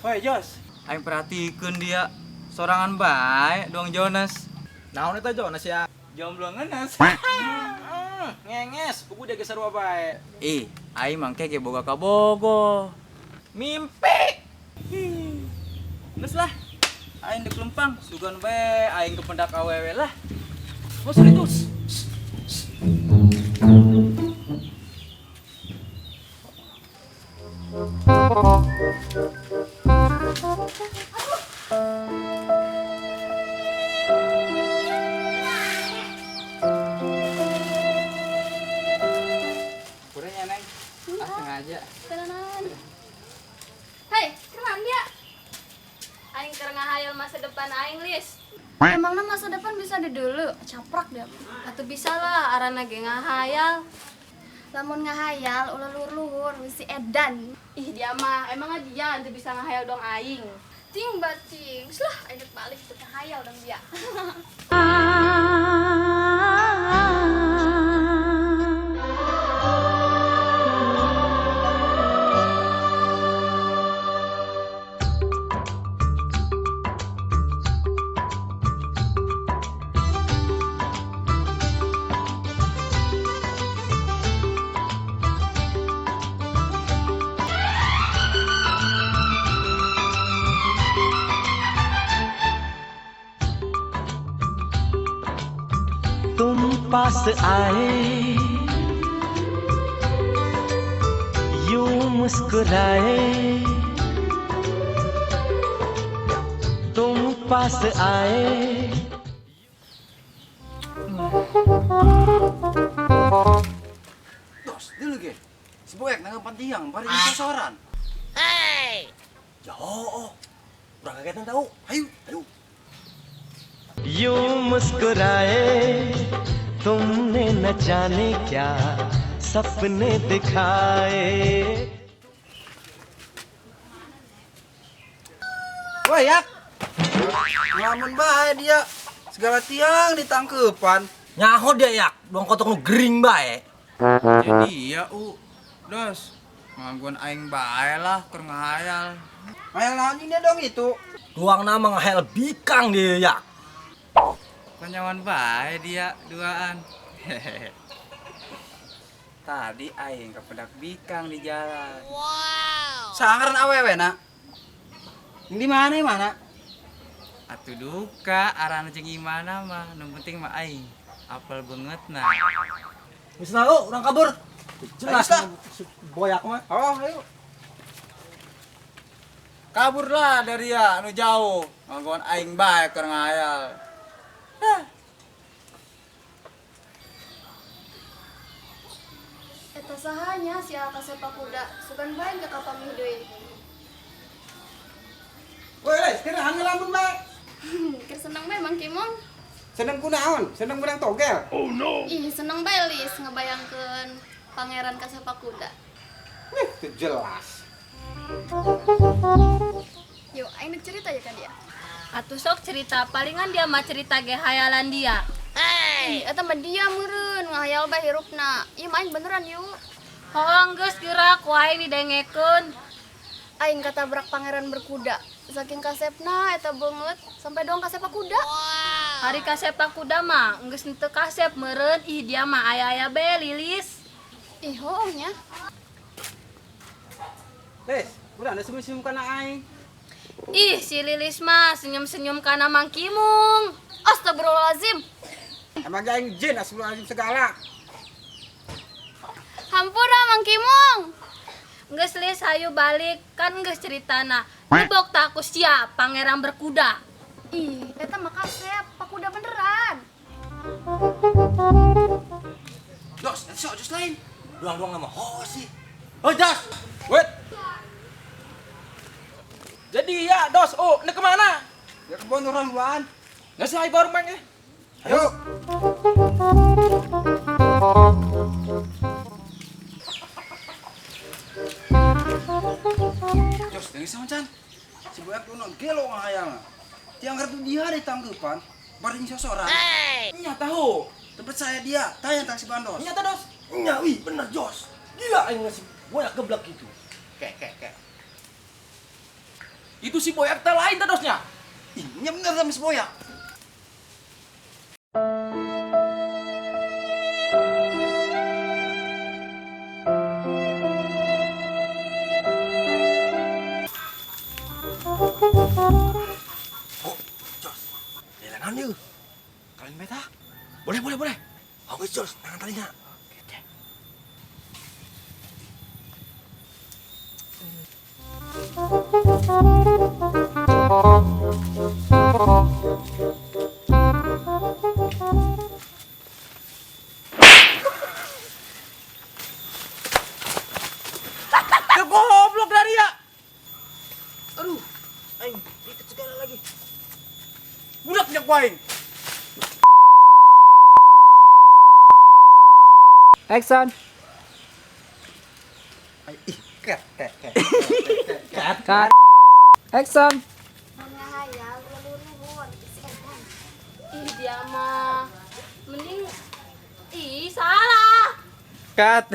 Woi Jos, Aing perhatikeun dia sorangan bae doang Jonas. Naon eta Jonas ya? Jomblo ngenes. Ngenges, kubu dia geus sarua bae. Ih, aing mangke ge boga kabogo. Mimpi. Geus lah. Aing dek lempang, sugan bae aing kependak awewe lah. Oh, serius. Kurangnya, Neng. Ah, sengaja. Kenalan. Hei, kenalan dia. Aing keur ngahayal masa depan aing, Lis. Emangnya masa depan bisa ada dulu, caprak deh. Atuh bisa lah, arana ge ngahayal. Lamun ngahayal ulah luhur-luhur wisi edan. Ih, dia mah emang dia teu bisa ngahayal dong aing. Ting bacing, lah aing dek balik teu ngahayal dong dia. तुम पास आए यूं मुस्कुराए तुम पास आए। Dos, dulu ge. Si Boek nangeupan tiang bari sosoran. Hey! Jauh, oh. Urang kagetan tahu. Hayu, hayu. यूं मुस्कुराए तुमने न जाने क्या सपने दिखाए। Wah, yak. Ngelamun bae dia. Segala tiang ditangkepan. Nyaho dia yak, doang kotok nu gering bae. Jadi ya, U. Dos, ngangguan aing bae lah keur ngahayal. Ngayal naon dia dong itu. Doang nama ngahayal bikang dia yak. Konyawan bae dia duaan. Tadi aing kepedak bikang di jalan. Wow. Sangaran awewe na. Di mana mana? Atuh duka arana jeung imana mah, nu penting mah aing apal banget nah. Geus lah, urang kabur. Jelas Ayo, si Boyak mah. Oh, ayo. Kabur lah dari ya nu jauh. Ngangguan aing bae keur ngahayal. Eta sahanya si Alka sepak kuda, sugan bae ge ka pamih deui. Woi, Les, kira ngelamun bae. Keur seneng bae Mang Kimong. Seneng kunaon? Seneng menang togel. Ih, seneng bae Lis ngebayangkeun pangeran ka sepak kuda. Nih, itu jelas. Yuk, aing dek cerita ya ka dia. Atuh sok cerita, palingan dia mah cerita ge hayalan dia. Ih, eta mah dia meureun ngahayal bae hirupna. Ieu mah aing beneran yuk. Hoong geus geura ku aing didengekeun. Aing katabrak pangeran berkuda. Saking kasepna eta beungeut sampai doang kasepak kuda. Hari kasepak kuda mah geus henteu kasep meureun. Ih, dia mah aya-aya be lilis. Ih, hoong nya. Les, udah ada senyum-senyum kana aing. Ih, si Lilis mah senyum-senyum kana Mang Kimung. Astagfirullahalazim. Emang aing jin astagfirullahalazim segala. Hampura Mang Kimung. Geus Lis hayu balik, kan geus ceritana. Nebok tak aku sia pangeran berkuda. Ih, eta mah kasep, pak kuda beneran. Dos, eta sok jos lain. Doang-doang nama ho sih. Oh, Jos. Wait. Jadi ya, Dos, oh, ini kemana? Ya kebon orang duaan. Nggak sih, ayo bareng bang ya. Ayo. Jos, dengar sama Chan. Si Boyak tuh gelo ngahayal. Tiang kartu dia ditangkepan, baring sosoran. Nya tahu. Tempat saya dia, tanya tentang si Bandos. Nya Dos. Nya, wih, bener Jos. Gila aing ngasih Boyak geblek gitu. Kek, kek, kek. Itu si Boyak tak lain tadosnya. Ih, nya bener sama si Boyak. Oh, Jos. Lelangan yuk. Kalian beta? Boleh, boleh, boleh. Oke, Jos, tangan talinya. Ya goblok dari ya. Aduh, aing ikat segala lagi. Budak punya ku aing. Action. Ay, ih, ket, ket, ket. Cut. Action. Ngahayal leluhur si edan. Ih, dia mah. Mending ih, salah. Cut.